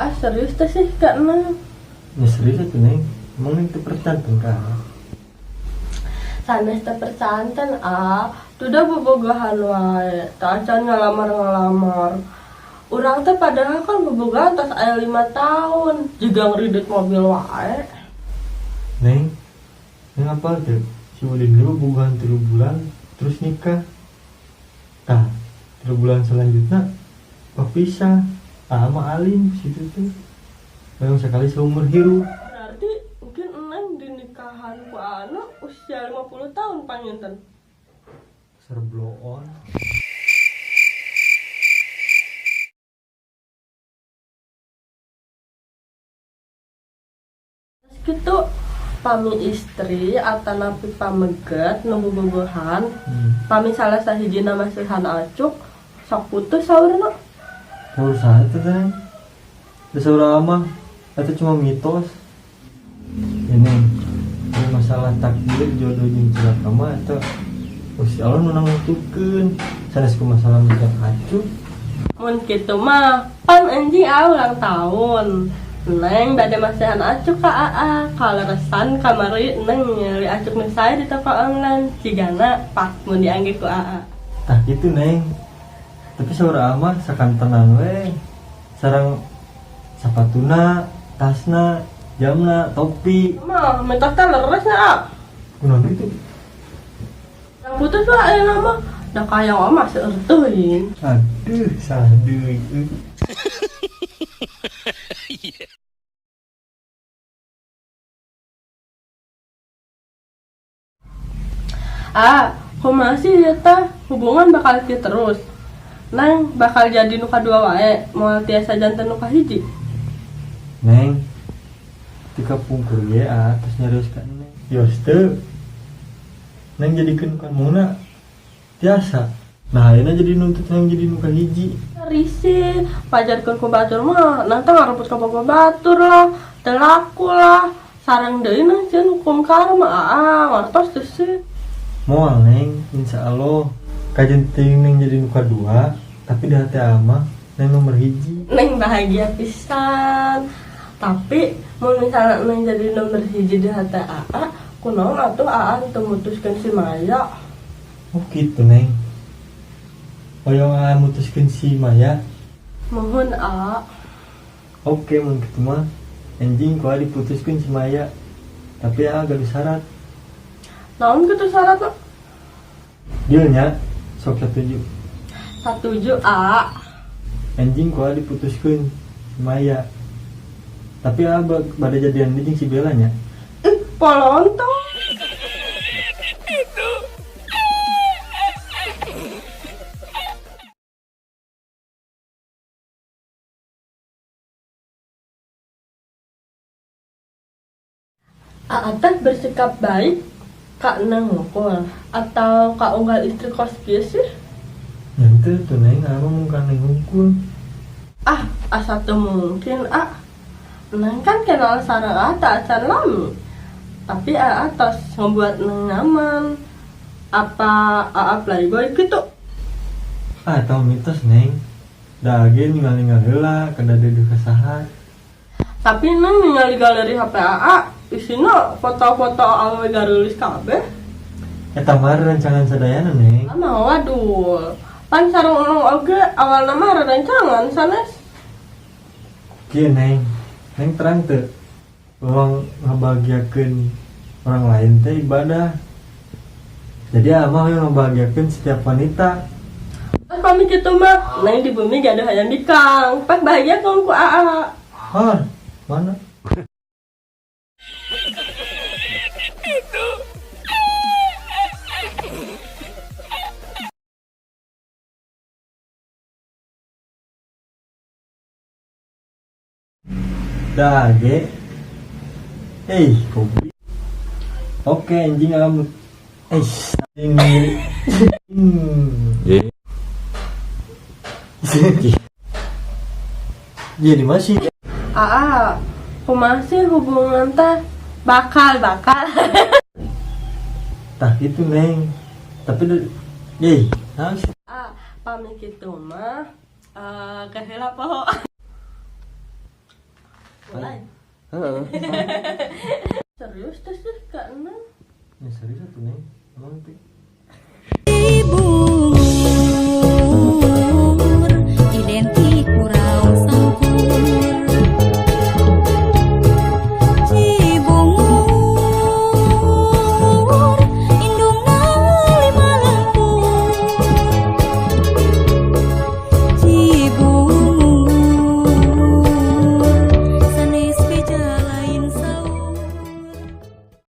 Ah, serius teh sih ka Neng? Ya serius atuh, Neng. Emang Neng teu percanten ka? Sanes teu percanten, ah. Tuh bobogohan wae, teu acan ngalamar-ngalamar. Urang teh padahal kan bobogohan tos aya 5 tahun, jiga ngeridit mobil wae. Neng, Neng apal teu? Si Udin ge bobogohan 3 bulan terus nikah. Tah, 3 bulan selanjutnya papisah. Ah, sama alim situ tuh. Memang sekali seumur hirup. Berarti mungkin Neng dinikahan ku anu usia 50 tahun panginten. Serbloon. Gitu pami istri atanapi pameget nu bobogohan, pami salah sahijina masihan acuk sok putus saurna. Saur saha teh, Neng? Da saur mah eta cuma mitos. Ya, Neng, ini masalah takdir jodoh jeung cilaka mah eta Gusti Allah nu nangtukeun, sanes ku masalah masihan acuk. Mun kitu mah pan anjing aa ulang tahun. Neng bade masihan acuk ka aa, kaleresan kamari Neng nyeri acuk nu sae di toko online, cigana pas mun diangge ku aa. Tah kitu, Neng. Tapi saur aa mah sakantenan we. Sareng sapatuna, tasna, jamna, topi. Mah mitos teh leres nya, aa. Kunaon kitu? Yang putus lah ayeuna mah da kaya mah seueur teuing. Aduh, salah deui euy. Ah, kumaha sih ieu teh hubungan bakal kieu terus? Neng bakal jadi nu kadua wae, moal tiasa janten nu kahiji. Neng, ti kapungkur ge aa tos nyarios ka Neng. Yos teu. Neng jadikeun nu kamuna tiasa. Nah, ayeuna jadi nuntut hayang jadi nu kahiji. Risih, pajarkeun ku batur mah, Neng teh ngarebut ka bapak batur lah, teu laku lah. Sareng deui Neng sieun hukum karma, aa, ngartos teu sih? Moal, Neng, insya Allah. Kajen teuing Neng jadi nu kadua, tapi di hati aa mah Neng nomor hiji. Neng bahagia pisan. Tapi mun misalnya Neng jadi nomor hiji di hati aa, kunaon atuh aa teu mutuskeun si Maya? Oh gitu, Neng. Hoyong aa mutuskeun si Maya? Mohon, aa. Oke, mun kitu mah enjing ku aa diputuskeun si Maya. Tapi aa gaduh syarat. Naon kitu syaratna? Deal nya, sok satuju. Satuju, aa. Enjing ku aa diputuskeun si Maya. Tapi aa bade jadian deui jeung si Bella nya. Ih, polontong. Aa teh bersikap baik ka Neng hungkul atau ka unggal istri kos kieu sih? Henteu tuh, Neng, aa mah mung ka Neng hungkul. Ah, asa teu mungkin, ah. Neng kan kenal sareng aa teh acan lami. Tapi aa tos ngebuat Neng nyaman. Apa aa playboy kitu? Ah, eta mah mitos, Neng. Da aa ge ninggal-ninggal heula kada deudeuh ka saha. Tapi Neng ningali galeri HP aa, isina foto-foto awewe gareulis kabeh. Eta mah rerencangan sadayana, Neng. Ah, mah wadul. Pan sareng Neng oge awalna mah rerencangan sanes. Kieu, Neng. Neng terang teu? Urang ngabahagiakeun orang lain teh ibadah. Jadi aa mah hoyong ngabahagiakeun setiap wanita. Pas pami kitu mah, Neng di bumi gaduh hayam bikang. Pas bahagia ku aa. Har, mana? Dage. Eh, kopi. Oke, anjing alam. Eh, ini. Jadi masih. Aa, kumaha sih hubungan teh bakal bakal. Tah gitu, Neng. Tapi eh, nah, Ah, pami kitu mah keheula poho. Mulai. Heeh. Serius tuh sih, Kak Neng? Ya serius atuh, Neng. Emang teh Ibu.